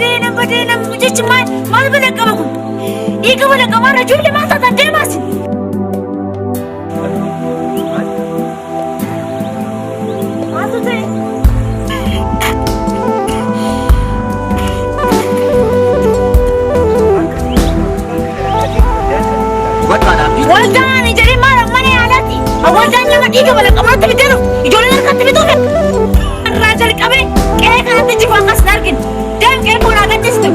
Badee nan badee nan jechi maal maal bala qaba kun? Dhiiga bala qabaarra ijoollee maal taatan deemaas? Maaltu ta'e? Waldaan jedhee maal mana yaalaati? Waldaan nama dhiiga bala qabaatti bitee dhufu ijoolleen harkatti bituuf irraa jalqabee qe'ee kanatti jiru akkas hin argine. Deem qe'ee koo naa gadhiistu.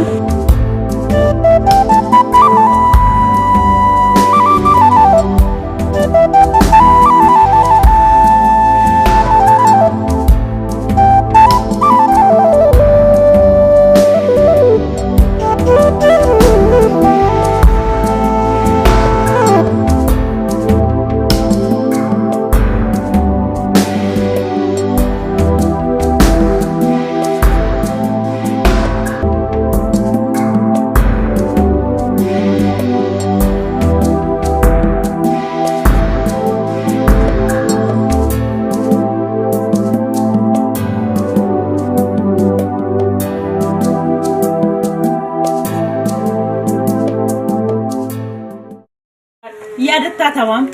Yaadattaa tawaam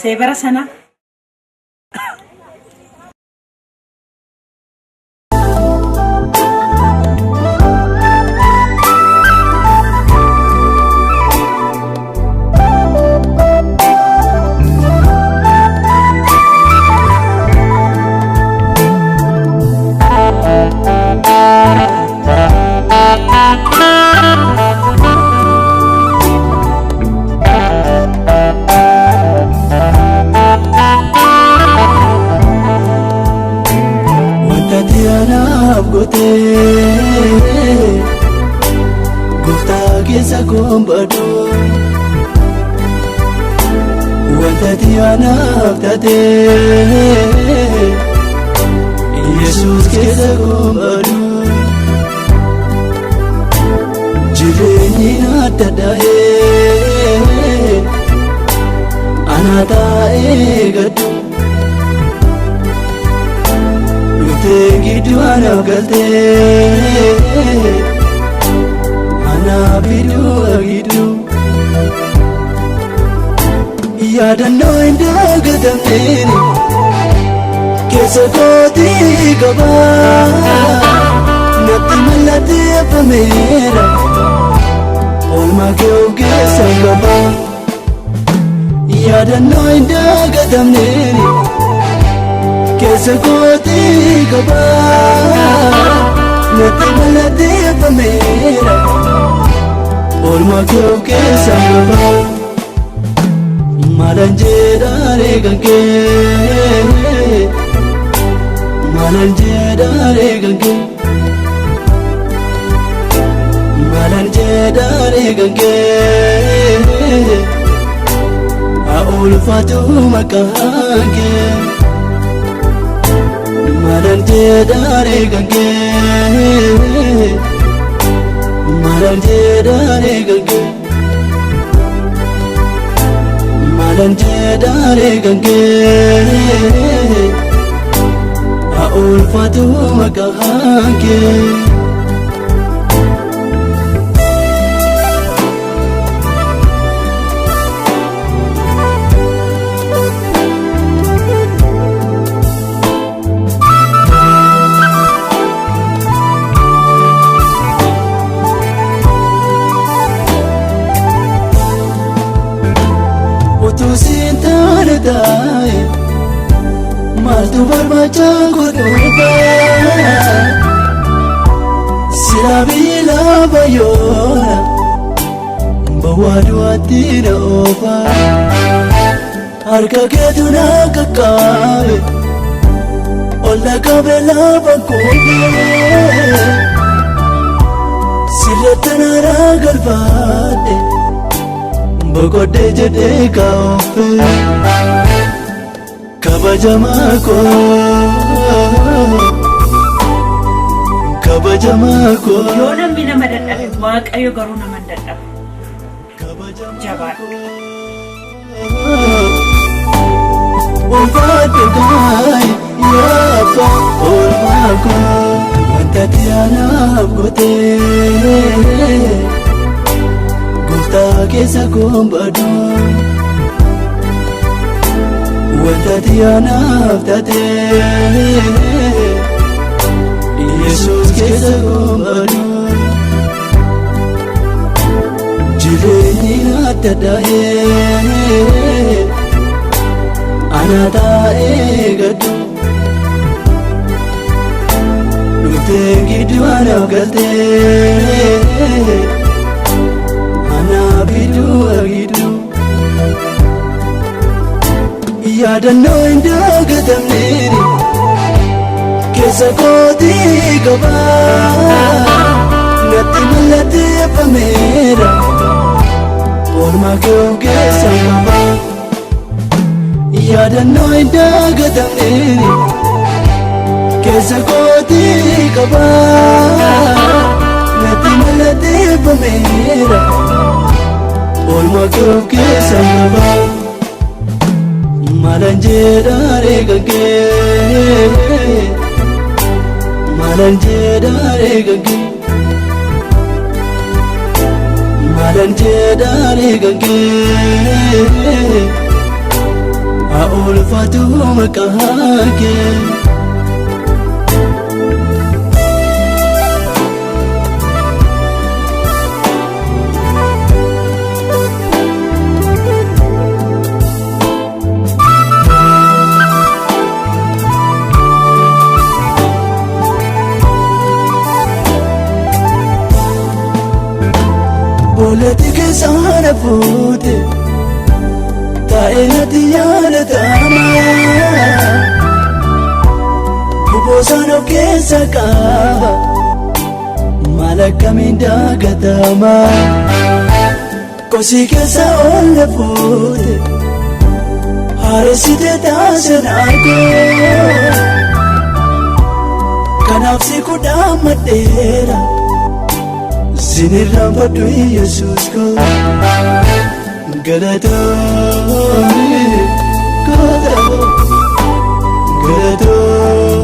seebara sana. Wanta ati anaaf gootee gooftaa keessa koon badu. Wanta ati anaaf taatee Yesuus keessa koon badu. Jireenyi adda da'ee anaa taa'ee gaddu. Dhuftee gidduu anaaf galtee anaaf gidduu gidduu yaadannoo hin dagatamneen keessa kootii qaba natti mallatteeffameera oolmaa kee of keessa qaba yaadannoo hin dagatamneen keessa kootii qaba natti mallatteeffameera oolmaa kee of keessa qaba maalan jedhaaree kan kee maalan jedhaaree kan kee maalan jedhaaree kan kee haa ulfaatu maqaan kee. Maalan jedhaaree kan kee maalan jedhaaree kan kee maalan jedhaaree kan kee haa ulfaatu maqaan kee. Utuu siin taane taa'e maaltu barbaacha godhuufa silaa biila bayyoona bawwaa du'aatti na oofa harka keetu na qaqqabe ol na qabe lafa kuufee sirratti na galfadhe. Boqodhee jedhee kaa'uufe kabajamaa koo kabajamaa koo Yoo namni nama dadhabe Waaqayyo garuu nama hin dadhabu. Jabaadhu. Ulfaadhu gaay yaa abbaa oolmaa koo. Wanta ati anaaf gootee gooftaa keessa koon badu. Wanta ati anaaf taatee Yesuus keessa koon badu. Jireenyi adda daa'ee ana taa'ee gaddu. Dhuftee gidduu anaaf galtee anaaf gidduu gidduu. Yaadannoo hin dagatamneeni keessa kootii qabaa natti mallatteeffameera oolmaa kee of keessa qabaa. Yaadannoo hin dagatamneeni keessa kootii qabaa natti mallatteeffameera oolmaa kee of keessa qabaa. Maalan jedhaaree gaggee, maalan jedhaaree gaggee, maalan jedhaaree gaggee, haa ulfaatu maqaan kee. Boolati keessa na fuute taa'ee natti yaadatama. Kuboosaan of keessa qaba maal akkamiin daagatama. Kosii keessa ol na fuute haaressite taasisa argoo. Kanaaf si kudhaan maddeera. Sinirraanfadhu Yesuus koo, galatoomii goota koo, galatoomii.